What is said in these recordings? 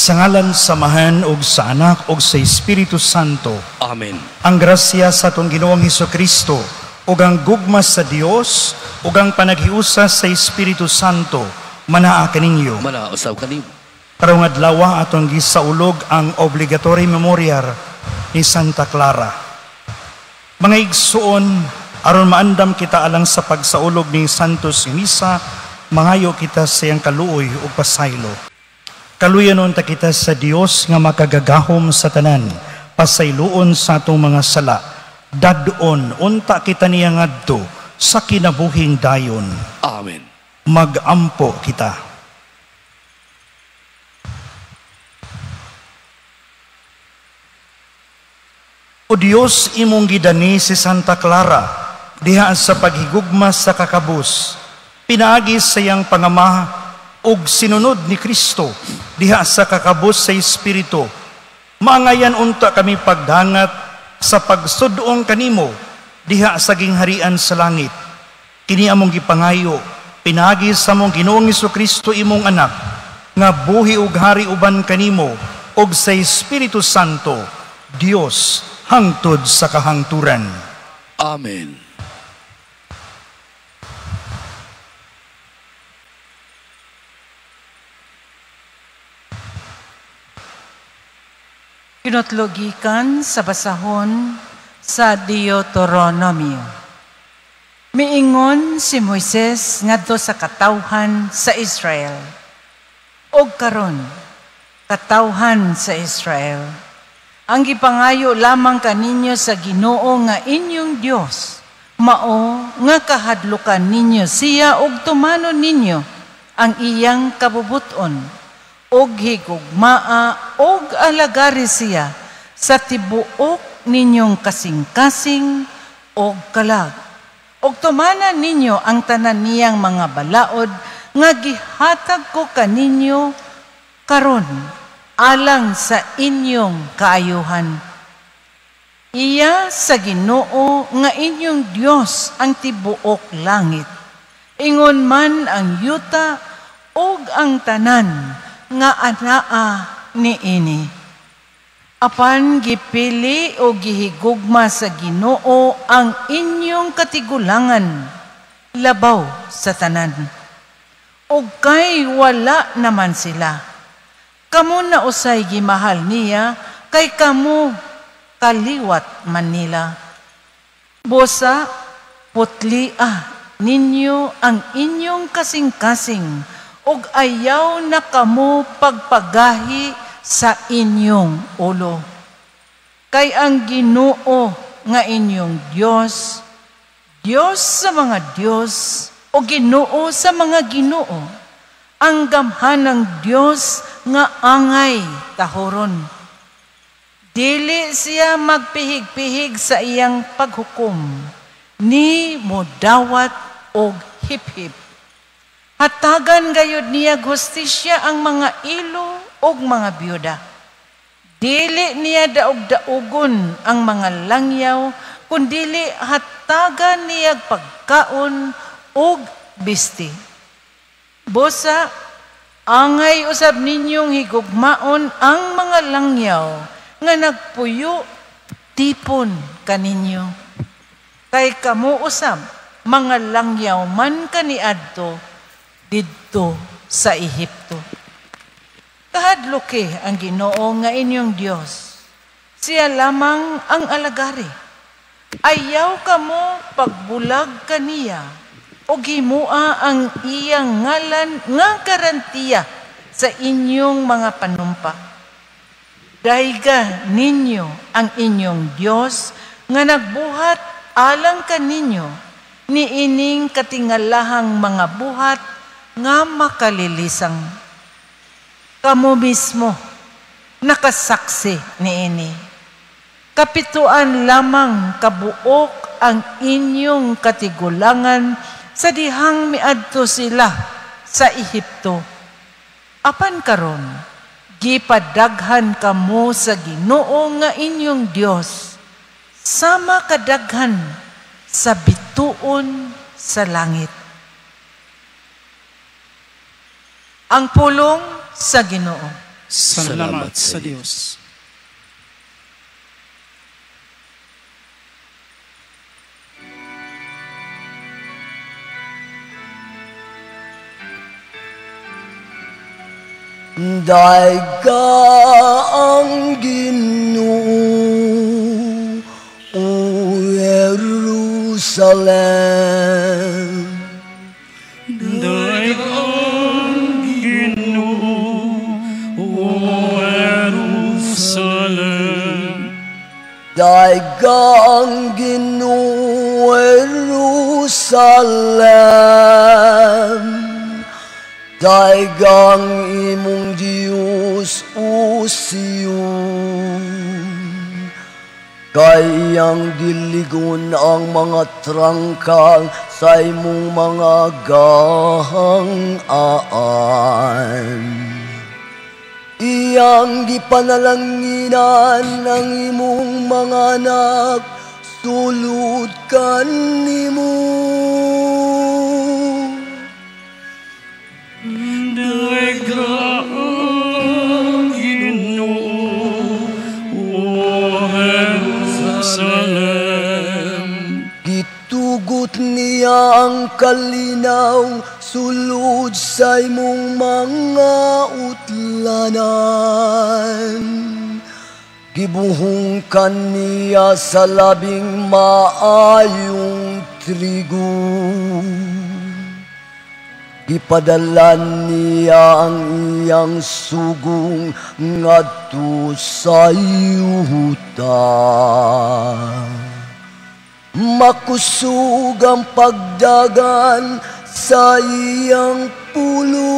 Sa ngalan sa Amahan ug sa Anak ug sa Espiritu Santo. Amen. Ang grasya sa atong Ginoong Hesukristo ug ang gugma sa Dios ug ang panaghiusa sa Espiritu Santo manaa kaninyo. Manaa usab kanimo. Karong adlaw atong gisaulog ang obligatory memorial ni Santa Clara. Mga igsuon, aron maandam kita alang sa pagsaulog ni Santos Misa, mangayo kita sa iyang kaluoy ug pasaylo. Kaluyan unta kita sa Dios nga makagagahom sa tanan, pasayloon sa atong mga sala, dad-on unta kita niya ngadto sa kinabuhing dayon. Amen. Magampo kita. O Dios, imong gidani si Santa Clara diha sa paghigugma sa kakabus, pinaagi sa iyang pangama ug sinunod ni Kristo diha sa kakabus sa Espiritu. Maangayan unta kami pagdangat sa pagsudong kanimo diha sa gingharian sa langit. Kini among gipangayo pinaagi sa among Ginoong Hesukristo imong anak, nga buhi ug hari uban kanimo ug sa Espiritu Santo, Dios hangtod sa kahangturan. Amen. Kinotlogikan sa basahon sa Deuteronomio. Miingon si Moises ngadto sa katawhan sa Israel. Og karon, katawhan sa Israel, ang gipangayo lamang kaninyo sa Ginoo nga inyong Dios, mao nga kahadlukan ninyo siya og tumanon ninyo ang iyang kabubuton, og higugmaa og alagari siya sa tibuok ninyong kasing-kasing og kalag. Og tumanan ninyo ang tanan niyang mga balaod nga gihatag ko kaninyo karon alang sa inyong kaayuhan. Iya sa Ginoo nga inyong Dios ang tibuok langit, ingon man ang yuta ug ang tanan nga anaa niini. Apan gipili o gihigugma sa Ginoo ang inyong katigulangan labaw sa tanan. Og kay wala naman sila, kamo na usay gimahal niya, kay kamo kaliwat man nila. Busa putlia ninyo ang inyong kasing-kasing, ug ayaw na kamo pagpagahi sa inyong ulo. Kay ang Ginoo nga inyong Dios, Dios sa mga Dios, o Ginoo sa mga Ginoo, ang gamhanang Dios nga angay tahoron. Dili siya magpihig-pihig sa iyang paghukom, ni modawat og hip-hip. Hatagan gayud niya hustisya ang mga ilo og mga biyuda. Dili niya daog-daugon ang mga langyaw, kundili hatagan niya pagkaon og bisti. Busa, angay usab ninyong higugmaon ang mga langyaw nga nagpuyo tipon kaninyo. Kay kamo usab mga langyaw man kaniadto didto sa Ehipto. Kahadluki ang Ginoo nga inyong Dios. Siya lamang ang alagari. Ayaw kamo pagbulag kaniya o himua ang iyang ngalan nga garantiya sa inyong mga panumpa. Dayga ninyo ang inyong Dios nga nagbuhat alang kaninyo niining katingalahang mga buhat nga makalilisang. Kamo mismo nakasaksi niini. Kapituan lamang kabuok ang inyong katigulangan sa dihang miadto sila sa Ehipto. Apan karon, gipadaghan kamo sa Ginoo nga inyong Dios, sama kadaghan sa bituon sa langit. Ang pulong sa Ginoo. Salamat sa Dios. Dayga ang Ginoo, O Jerusalem. Dayga ang Ginoo, O Jerusalem. Dayga ang Ginoo, Jerusalem. Dayga ang imong Diyos, O Sion. Kay iyang diligon ang mga trangkal sa imong mga gahangaan. Iyang gipanalanginan ang imong mga anak, sulod kanimo. Dayga ang Ginoo, O Jerusalem. Gitugot niya ang kalinaw sulod sa imong mga utlanan. Gibuhong kaniya sa labing maayong trigo. Gipadala niya ang iyang sugong ngadto sa yuta. Makusog ang pagdagan sa iyang pulong.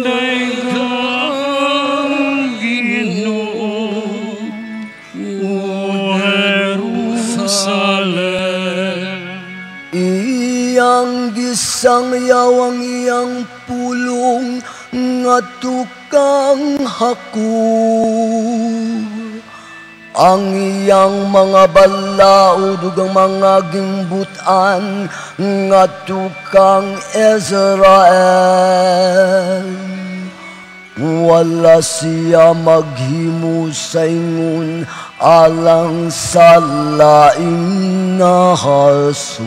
Dayga ang Ginoo, O Jerusalem. Iyang gisangyaw ang iyang pulong ngadto kang Jacob. Ang iyang mga balaod ug ang mga gimbutan ngadto kang Israel. Wala siya maghimo sa ingon alang sa laing na hasod.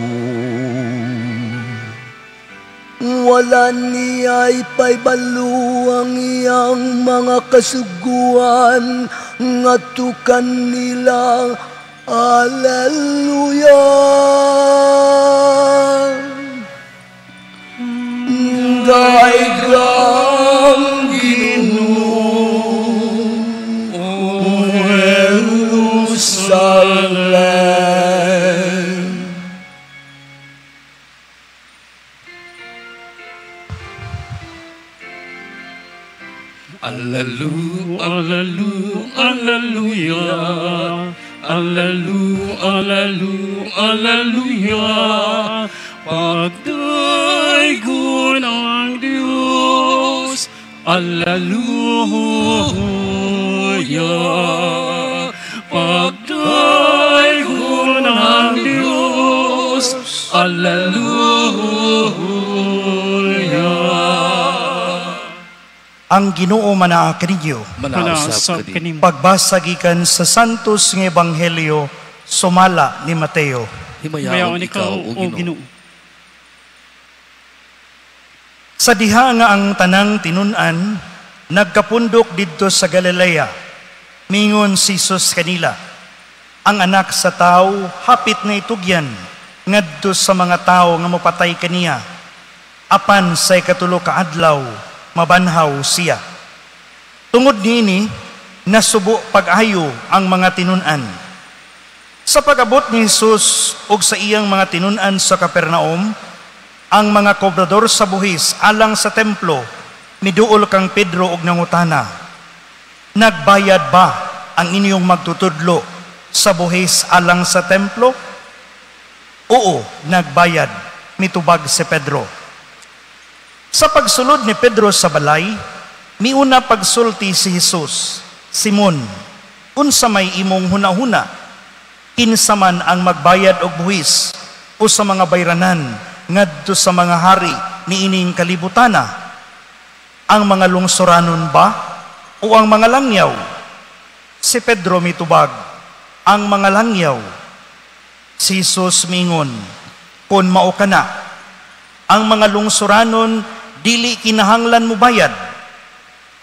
Wala niya ipaybalo ang iyang mga kasuguan ngadto kanila. Alleluia. Dayga ang Ginoo, O Jerusalem. Alleluia, alleluia, alleluia, alleluia, alleluia, alleluia. Pagdaygon ang Diyos, alleluia. Pagdaygon ang Diyos, alleluia. Ang Ginoo manaa kaniyo. Manausap kanimo. Pagbasa gikan sa Santos nga Ebanghelyo sumala ni Mateo. Himayaon ikaw, O Ginoo. Sa diha nga ang tanang tinun-an nagkapundok didto sa Galilea, mingon si Jesus kanila, ang anak sa tawo hapit na itugyan ngadto sa mga tawo nga mopatay kaniya. Apan sa ikatulo ka adlaw mabanhaw siya. Tungod niini, nasubo pag-ayo ang mga tinun-an. Sa pag-abot ni Jesus ug sa iyang mga tinun-an sa Capernaum, ang mga kobrador sa buhis alang sa templo miduol kang Pedro og nangutana, nagbayad ba ang inyong magtutudlo sa buhis alang sa templo? Oo, nagbayad, mitubag si Pedro. Sa pagsulod ni Pedro sa balay, miuna pagsulti si Jesus, Simon, unsa may imong hunahuna? Kinsa man ang magbayad og buhis o sa mga bayranan ngadto sa mga hari niining kalibutana? Ang mga lungsuranon ba o ang mga langyaw? Si Pedro mitubag, "Ang mga langyaw." Si Jesus mingon, "Kung mao kana, ang mga lungsuranon dili kinahanglan mubayad,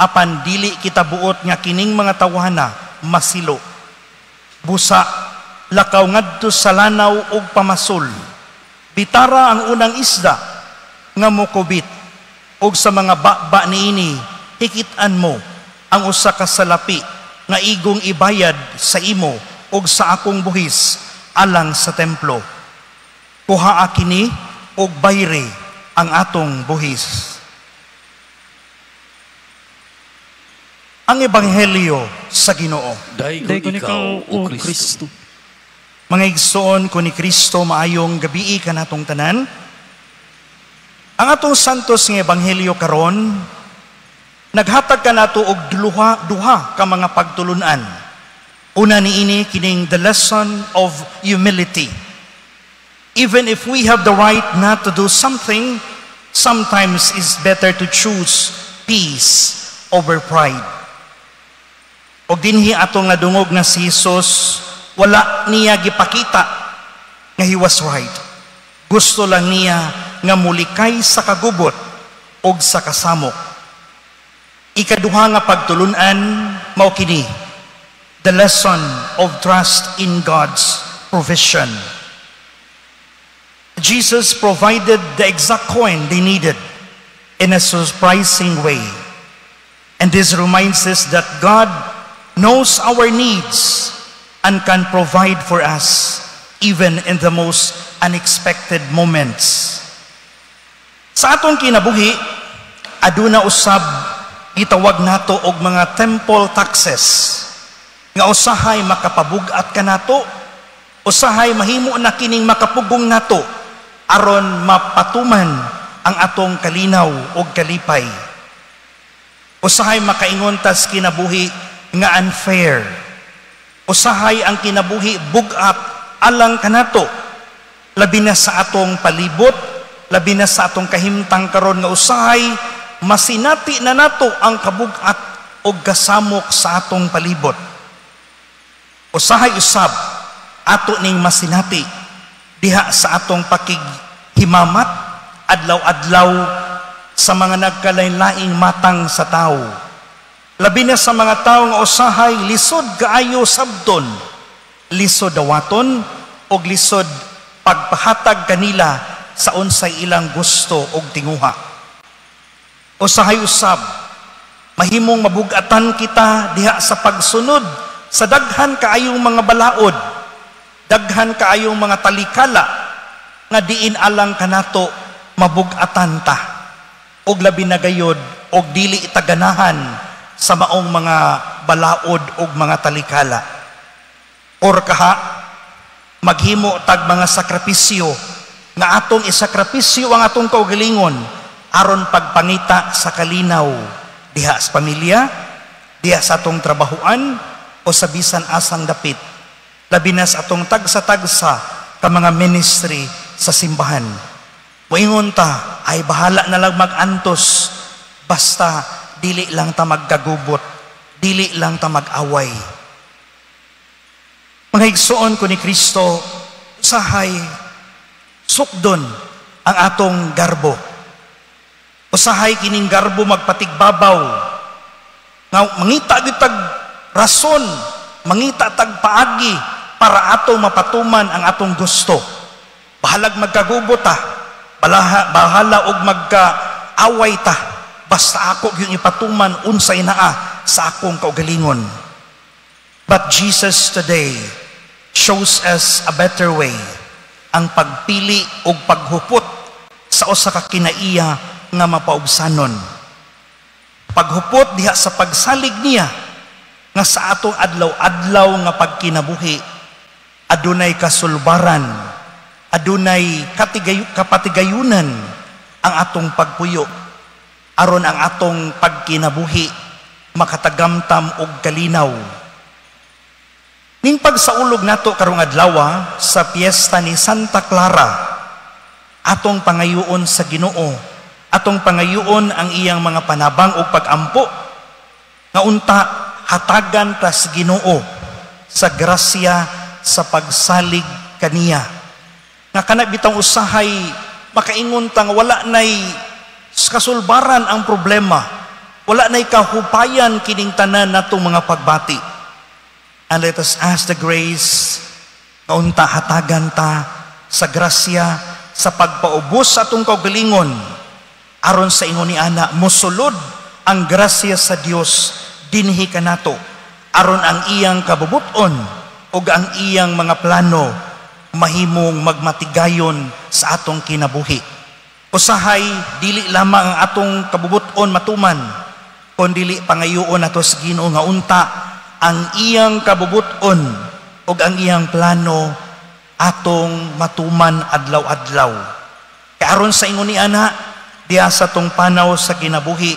apan dili kita buot nga kining mga tawhana masilo. Busa, lakaw ngadto sa lanaw ug pamasol. Bitara ang unang isda nga mokubit ug sa mga baba niini hikit-an mo ang usa ka salapi nga igong ibayad sa imo ug sa akong buhis alang sa templo. Kuhaa kini ug bayri ang atong buhis." Ang Ebanghelyo sa Ginoo. Daygon ikaw, O Kristo. Mga igsoon ko ni Kristo, maayong gabii kanatong tanan. Ang atong santos nga Ebanghelyo karon naghatag kanato og duha ka mga pagtulun-an. Una niini kining the lesson of humility. Even if we have the right not to do something, sometimes it's better to choose peace over pride. Og dinhi atong nadungog nga si Jesus, wala niya gipakita nga he was right. Gusto lang niya nga mulikay sa kagubot og sa kasamok. Ikaduha nga pagtulun-an mao kini, the lesson of trust in God's provision. Jesus provided the exact coin they needed in a surprising way. And this reminds us that God knows our needs and can provide for us even in the most unexpected moments. Sa atong kinabuhi, aduna usab gitawag nato og mga temple taxes nga usahay makapabug-at kanato, usahay mahimo na kining makapugong nato aron mapatuman ang atong kalinaw og kalipay. Usahay makaingon tas kinabuhi nga unfair. Usahay ang kinabuhi bug-at alang kanato, labi na sa atong palibot, labi na sa atong kahimtang karon nga usahay masinati na nato ang kabug-at og kasamok sa atong palibot. Usahay usab ato ning masinati diha sa atong pakighimamat adlaw-adlaw sa mga nagkalain-laing matang sa tao. Labi na sa mga tao nga usahay lisod kaayo sabton, lisod dawaton og lisod pagpahatag kanila sa unsay ilang gusto og tinguha. Usahay usab mahimong mabugatan kita diha sa pagsunod sa daghan kaayong mga balaod, daghan kaayong mga talikala nga diin alang kanato mabugatan ta, og labi na gayod og dili itaganahan sa maong mga balaod og mga talikala. Or kaha maghimo tag mga sakripisyo nga atong isakripisyo ang atong kaugalingon aron pagpangita sa kalinaw diha sa pamilya, diha sa atong trabahuan o sa bisan asang dapit, labi na sa atong tagsa-tagsa ka mga ministry sa simbahan. Moingon ta, "Ay, bahala na lang mag-antos, basta dili lang ta magkagubot, dili lang ta mag-away." Mga igsoon ko ni Kristo, usahay sukdon ang atong garbo. Usahay kining garbo magpatigbabaw nga mangita gyud tag rason, mangita tag paagi para atong mapatuman ang atong gusto. Bahalag magkagubot ta, bahala og magkaaway ta, basta ako gyud ipatuman unsay naa sa akong kaugalingon. But Jesus today shows us a better way, ang pagpili og paghupot sa usa ka kinaiya nga mapaubsanon. Paghupot diha sa pagsalig niya nga sa atong adlaw-adlaw nga pagkinabuhi adunay kasulbaran, adunay kapatigayunan ang atong pagpuyo aron ang atong pagkinabuhi makatagamtam og kalinaw. Ning pagsaulog nato karong adlaw sa piyesta ni Santa Clara, atong pangayuon sa Ginoo Atong pangayuon ang iyang mga panabang ug pagampo nga unta hatagan ta sa Ginoo sa grasya sa pagsalig kaniya. Nga kana bitang usahay makaingon ta nga wala nay kasulbaran ang problema, wala nay kahupayan kining tanan natong mga pagbati. And let us ask the grace nga unta hatagan ta sa grasya sa pagpaubos sa atong kaugalingon, aron sa ingon ni ana mosulod ang grasya sa Dios dinhi kanato, aron ang iyang kabubut-on ug ang iyang mga plano mahimong magmatigayon sa atong kinabuhi. Usahay dili lamang ang atong kabubut-on matuman, kon dili pangayoon nato sa Ginoo nga unta ang iyang kabubut-on ug ang iyang plano atong matuman adlaw-adlaw. Kay aron sa ingon ni ana, diha sa atong panaw sa kinabuhi,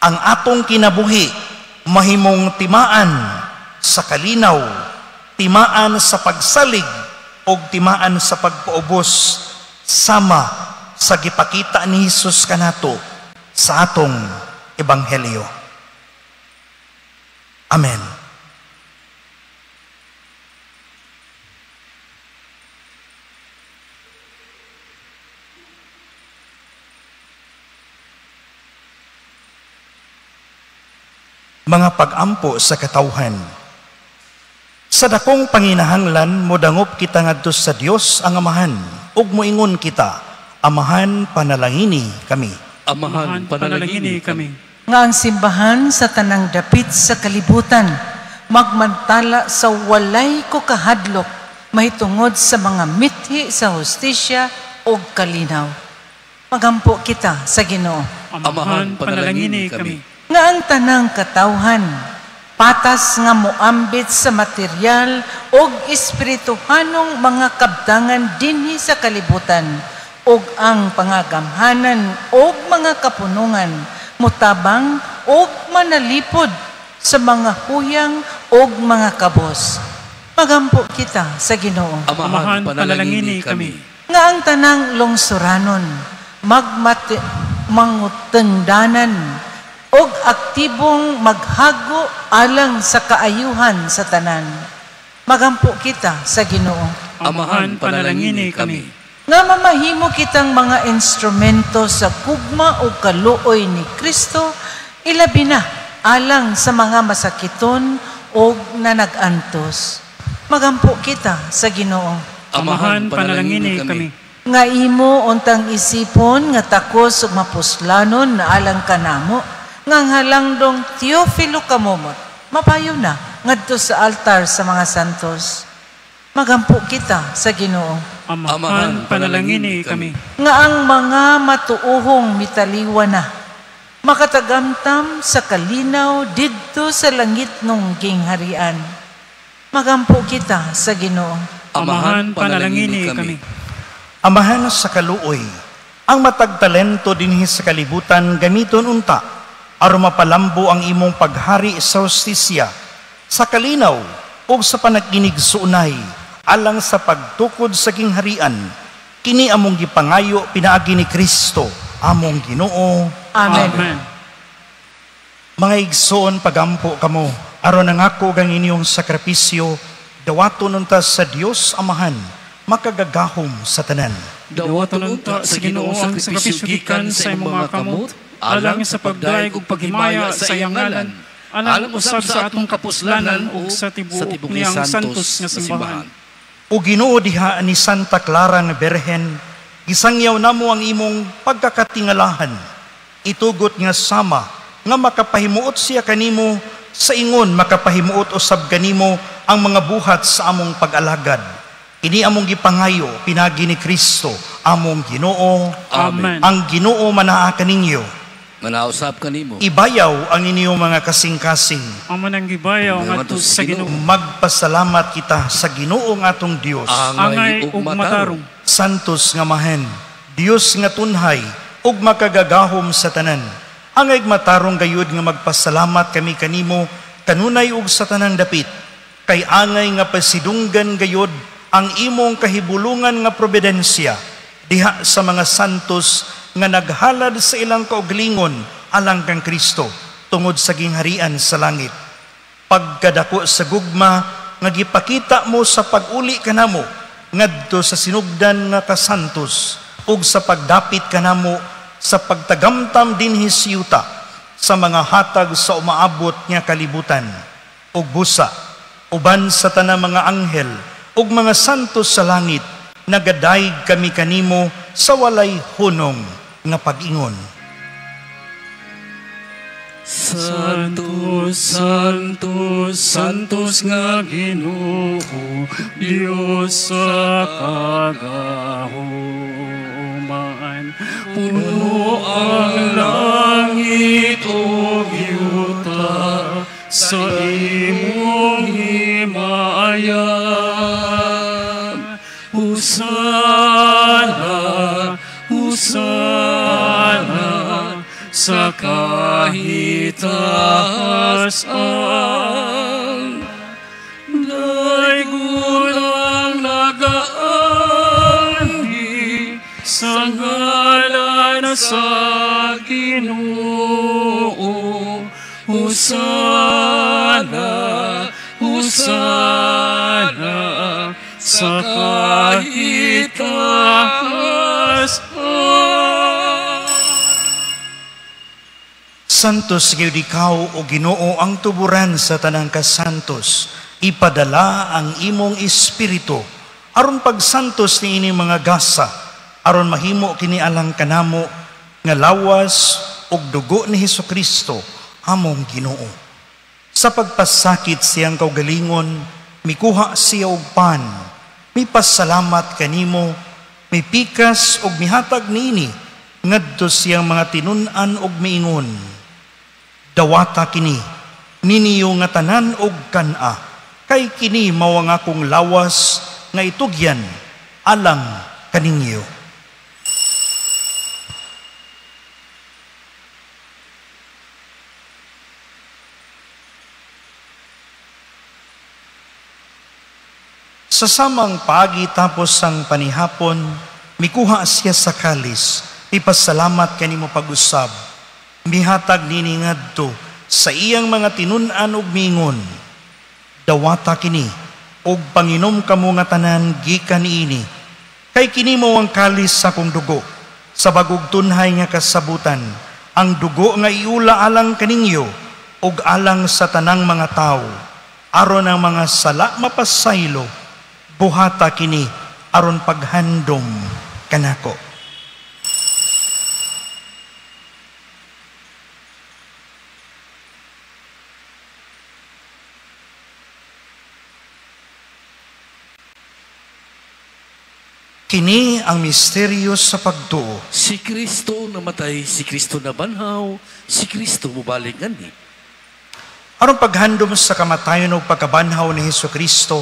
ang atong kinabuhi mahimong timaan sa kalinaw, timaan sa pagsalig, ug timaan sa pagpaubos sama sa gipakita ni Hesus kanato sa atong ebanghelyo. Amen. Mga pag-ampo sa katawhan. Sa dakong panginahanglan, modangop kita ngadto sa Dios ang Amahan, ug moingon kita, Amahan, panalangini kami. Amahan, panalangini kami. Nga ang simbahan sa tanang dapit sa kalibutan, magmantala sa walay ko kahadlok, mahitungod sa mga mithi sa hustisya ug kalinaw. Magampo kita sa Ginoo. Amahan, panalangini kami. Nga ang tanang katawhan, patas nga moambit sa material og espirituhanong mga kabtangan dinhi sa kalibutan, og ang pangagamhanan og mga kapunungan, mutabang og manalipod sa mga huyang og mga kabos. Magampo kita sa Ginoo. Amahan, panalangini kami. Nga ang tanang lungsuranon, mangutengdanan, og aktibong maghago alang sa kaayuhan sa tanan. Magampo kita sa Ginoo. Amahan, panalangini kami. Nga mamahimo kitang mga instrumento sa gugma o kaluoy ni Kristo, ilabi na alang sa mga masakiton o nanagantos. Magampo kita sa Ginoo. Amahan, panalangini kami. Nga imo untang isipon nga takos ug mapuslanon na alang kanamo, nga halangdong Teofilo Camomot, mapayo na ngadto sa altar sa mga santos. Magampo kita sa Ginoo. Amahan, panalangini kami. Nga ang mga matuohong mitaliwa na, makatagamtam sa kalinaw didto sa langit nung gingharian. Magampo kita sa Ginoo. Amahan, panalangini kami. Amahan sa kaluoy, ang matag talento dinhi sa kalibutan gamiton unta aron mapalambo ang imong paghari sa hustisya, sa kalinaw ug sa panag-inig suunay, alang sa pagtukod sa gingharian. Kini among gipangayo pinaagi ni Kristo, among Ginoo. Amen. Amen. Mga igsoon, pagampo kamo, aron ang ako gang inyong sakripisyo, dawaton unta sa Dios Amahan, makagagahom sa tanan. Dawaton unta sa Ginoo ang sakripisyo gikan sa imong mga kamot, alang sa pagdayeg ug paghimaya sa iyang ngalan, alang usab sa atong kapuslanan ug sa tibuok niyang santos nga simbahan. O Ginoo diha ni Santa Clara nga Berhen, gisangyaw namo ang imong pagkakatingalahan. Itugot nga sama nga makapahimuot siya kanimo, sa ingon makapahimuot usab kanimo ang mga buhat sa among pag-alagad. Ini among gipangayo pinagi ni Kristo among Ginoo. Amen. Ang Ginoo manaa kaninyo. Manausap kanimo. Ibayaw ang inyong mga kasing-kasing. Amo nang gibayaw ngadto sa Ginoo. Magpasalamat kita sa Ginoo nga atong Dios. Angay ug matarong. Santos nga Mahen, Dios nga tunhay ug makagagahom sa tanan. Angay matarong gayud nga magpasalamat kami kanimo kanunay ug sa tanang dapit. Kay angay nga pasidunggan gayud ang imong kahibulungan nga providensya diha sa mga santos nga naghalad sa ilang kaugalingon alang kang Kristo tungod sa gingharian sa langit. Pagkadako sa gugma nga gipakita mo sa pag-uli kanamo ngadto sa sinugdan nga kasantos ug sa pagdapit kanamo sa pagtagamtam dinhi sa yuta sa mga hatag sa umaabot nga kalibutan ug busa uban sa tanang mga anghel ug mga santos sa langit, nagadayeg kami kanimo sa walay hunong nga pag-ingon. Santos, Santos, Santos nga Ginoo, Dios sa kagahuman. Puno ang langit ug yuta sa imong himaya. Hosana, Hosana sa kahitasan. Daygon ang nagaanhi sa ngalan sa Ginoo. Hosana, Hosana sa kahitasan. Santos gyud ikaw, o Ginoo, ang tuburan sa tanang kasantos. Ipadala ang imong espiritu aron pagsantos niini mga gasa, aron mahimo kini alang kanamo nga lawas ug dugo ni Hesukristo among Ginoo. Sa pagpasakit siyang kaugalingon, mikuha siya og pan, mipasalamat kanimo, mipikas ug mihatag niini ngadto siyang mga tinun-an ug miingon, dawata kini ninyo nga tanan og kan-a, kay kini mao ang akong lawas nga itugyan alang kaninyo. Sa samang pagi tapos ang panihapon, mikuha siya sa kalis, ipasalamat kanimo pag-usab, mihatag nini ngadto sa iyang mga tinun-an ug mingon, dawata kini og panginom kamo nga tanan gikan niini, kay kini mao ang kalis sa akong dugo sa bagog tunhay nga kasabutan, ang dugo nga iula alang kaninyo ug alang sa tanang mga tawo, aron ang mga sala mapasaylo. Buhata kini aron paghandom kanako. Kini ang misteryo sa pagtuo. Si Kristo namatay, si Kristo nabanhaw, si Kristo mubalik nganhi. Aron paghandom sa kamatayon ug pagkabanhaw ni Hesukristo,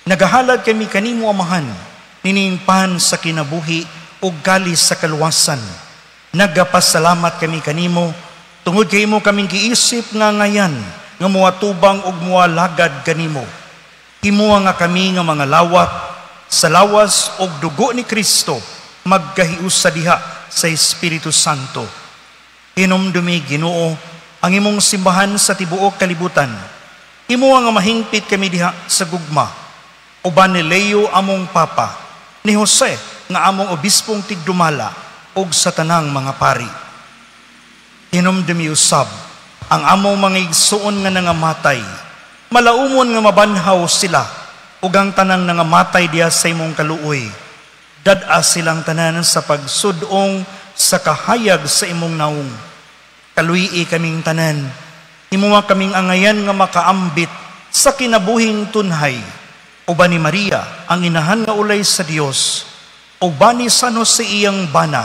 nagahalad kami kanimo Amahan, nining pan sa kinabuhi ug kalis sa kaluwasan. Nagapasalamat kami kanimo tungod kay imo kaming giisip nga ngayan nga moatubang ug moalagad kanimo. Himoa nga kami nga mga lawat sa lawas ug dugo ni Kristo magkahiusa diha sa Espiritu Santo. Hinumdumi Ginoo ang imong simbahan sa tibuok kalibutan. Himoa nga mahingpit kami diha sa gugma. Uban ni Leo among Papa, ni Jose nga among obispong tigdumala, ug sa tanang mga pari. Hinumdumi usab ang among mga igsuon nga nangamatay, malaumon nga mabanhaw sila, ug ang tanang nangamatay diha sa imong kaluoy. Dad-a silang tanan sa pagsudong sa kahayag sa imong naong. Kaluyi kaming tanan, himuha kaming angayan nga makaambit sa kinabuhing tunhay. Uban ni Maria, ang inahan nga ulay sa Dios, uban ni San Jose iyang bana,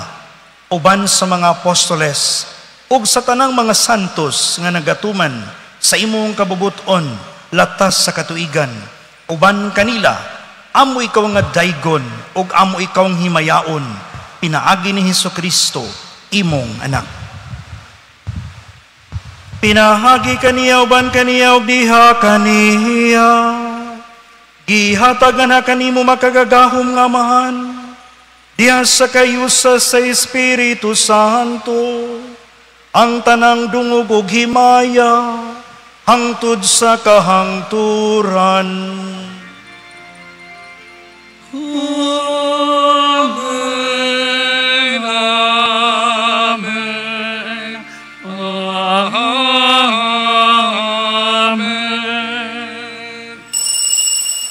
uban sa mga apostoles, ug sa tanang mga santos nga nagatuman sa imong kabubuton latas sa katuigan, uban kanila, amo ikaw nga daygon, ug amo ikaw ang himayaon, pinaagi ni Hesukristo, imong anak. Pinahagi kaniya uban kaniya ug diha kaniya, gihatag na kanimo makagagahom nga Amahan, Diha sa kayusa sa Espiritu Santo, ang tanang dungog ug himaya, hangtod sa kahangturan. Amen. Amen. Amen.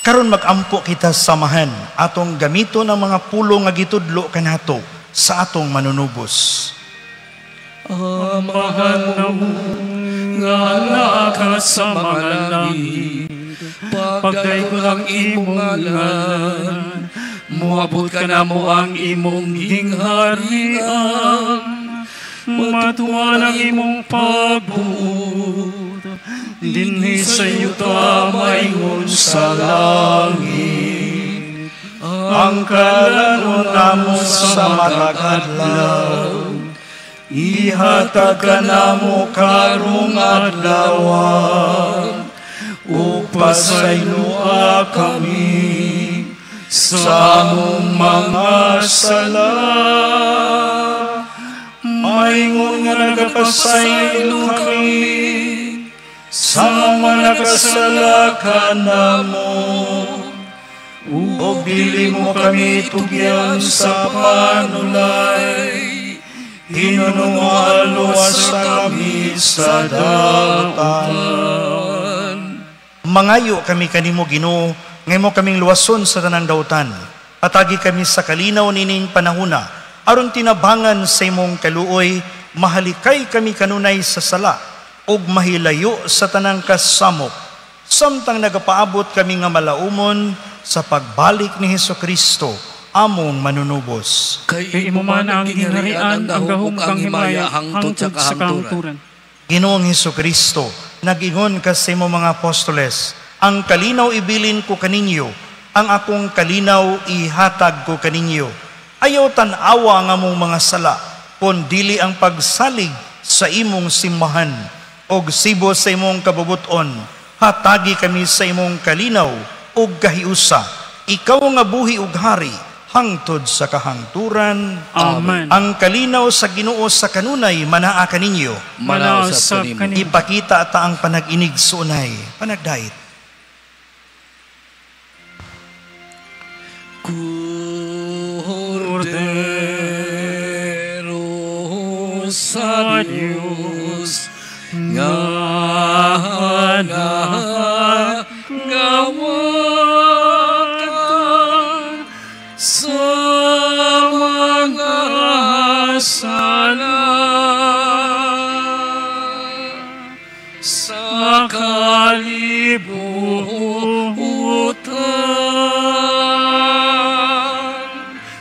Karon magampo kita samahan atong gamiton ang mga pulong nga gitudlo kanato sa atong manunubos. Amahan namo nga naa ka sa mga langit, pagdaygon ang imong ngalan, moabot kanamo ang imong gingharian, matuman ang imong pagbuot, dinhi sa yuta maingon sa langit. Ang kalanon namo sa matag adlaw, ihatag kanamo karong adlaw, ug pasayloa kami sa among mga sala, maingon nga nagapasaylo kami sa mga nakasala kanamo, ug dili mo kami tugyan sa panulay, hinunungo luwasa kami sa dautan. Mangayo kami kanimo, Ginoo, nga imo kaming luwason sa tanang dautan. Patagi kami sa kalinaw nining panahuna, aron tinabangan sa imong kaluoy, mahalikay kami kanunay sa sala, ug mahilayo sa tanang kasamok, samtang nagapaabot kami nga malaumon sa pagbalik ni Hesukristo, among manunubos. Kay imo man ang gingharian, ang gahom ug ang himaya hangtod sa kahangturan. Ginoong Hesukristo, nag-ingon ka sa imong mga apostoles, ang kalinaw ibilin ko kaninyo, ang akong kalinaw ihatag ko kaninyo. Ayaw tan-awa ang among mga sala, kun dili ang pagsalig sa imong simbahan, og sibo sa imong kabubuton, hatagi kami sa imong kalinaw ug kahiusa. Ikaw nga buhi ug hari, hangtod sa kahangturan. Amen. Ang kalinaw sa Ginoo sa kanunay manaa kaninyo. Manaa usab kanimo. Ipakita ta ang panag-inig suunay, panagdait. Kordero sa Diyos nga nagawakan sa mga sala sa kalibutan,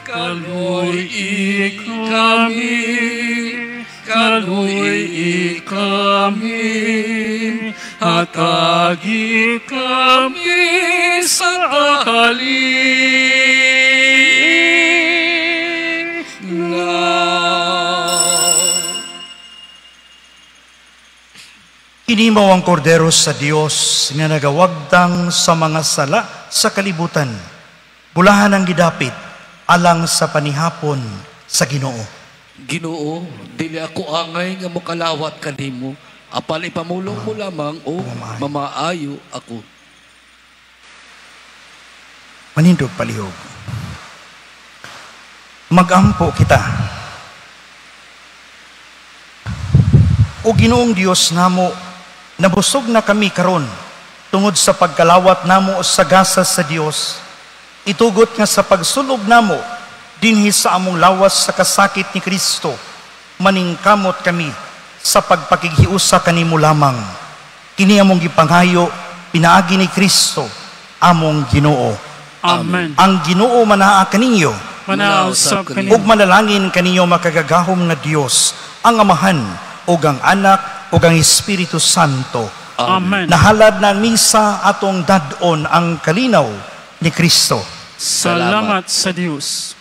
kaluy kami, kaluy kami, hatagi kami sa kalinaw. Kini mao ang kordero sa Dios nga nagawagtang sa mga sala sa kalibutan. Bulahan ang gidapit alang sa panihapon sa Ginoo. Ginoo, dili ako angay nga mokalawat kanimo, apan ipamulong mo lamang o mamaayo ako. Manindog palihog. Magampo kita. O Ginoong Dios namo, nabusog na kami karon tungod sa pagkalawat namo sa gasa sa Dios. Itugot nga sa pagsulob namo dinhi sa among lawas sa kasakit ni Kristo, maningkamot kami sa pagpakighiusa kanimo lamang. Kini among gipangayo pinaagi ni Kristo among Ginoo. Amen. Ang Ginoo manaa kaninyo, manaa usab kaninyo, ug manalangin kaninyo makagagahom nga Dios, ang Amahan ug ang Anak ug ang Espiritu Santo. Amen. Nahalad na ang misa atong dad-on ang kalinaw ni Kristo. Salamat sa Dios.